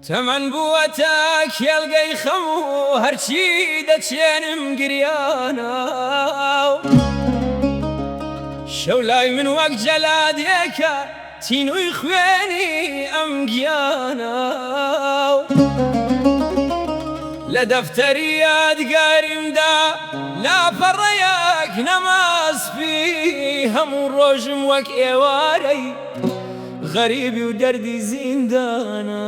تەمەن بووەتە کێڵگەی خەم و هەرچی دەچێنم گریانە. شەو لای من وەک جەلادێکە تینووی خوێنی ئەم گیانە. لە دەفتەری یادگاریمدا لاپەڕەیەک نەما سپی، هەموو ڕۆژم وەک ئێوارەی غەریبی و دەردی زیندانە.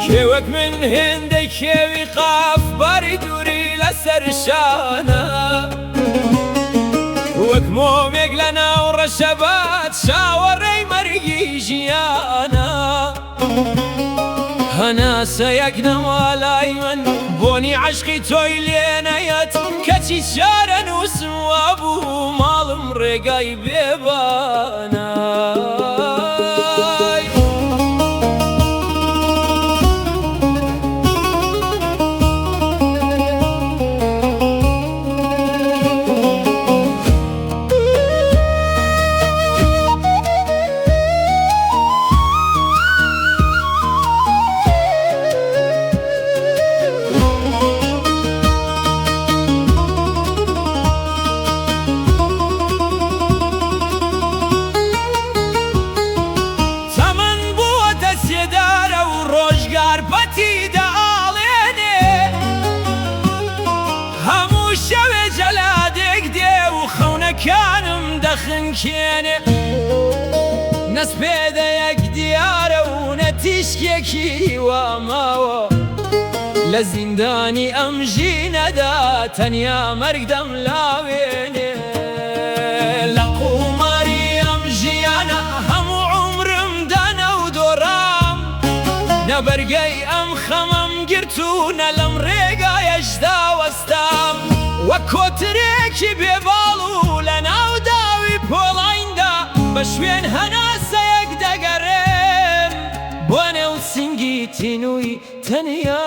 کێ وەک من هێندەی کێوی قاف باری دووری لەسەر شانە، وەک مۆمێک لە ناو ڕەشەبات چاوەڕێی مەرگی ژیانە. هەناسەیەک نەما لای من بۆنی عەشقی تۆی لێ نەیەت، کەچی چارەنووسم وابوو ماڵم ڕێگای بێبانە. تەمەن بووەتە سێدارە و ڕۆژگار پەتی دەئاڵێنێ، هەموو شەوێ جەلادێک دێ و خەونەکانم دەخنکێنێ. نە سپێدەیەک دیارە و نە تیشکێکی وا ماوە، لە زیندانی ئەم ژینەدا تەنیا مەرگ دەملاوێنێ. لە قوماری ئەم ژیانە هەموو عومرم دانا و دۆڕام، نە بەرگەی ئەم خەمەم گرت و نە لەم ڕێگایەشدا وەستام. وەک کۆترێکی بێ باڵ و لە ناو داوی پۆڵایندا بە شوێن هەناسەیەک دەگەڕێم بۆ نێو سینگی تینووی تەنیا.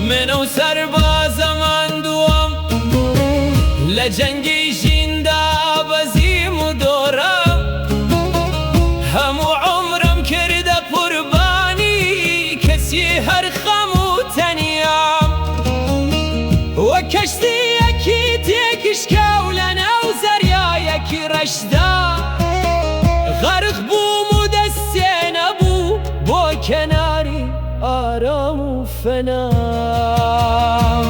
من ئەو سەربازە ماندووەم لە جەنگی ژیندا بەزیم و دۆڕام، هەموو عومرم کردە قوربانی کەچی هەر خەم و تەنیام. وەک کەشتییەکی تێکشکاو لەناو زەریایەکی ڕەشدا غەرق بووم و دەستێ نەبوو بۆ کەناری ئارام و فەنام.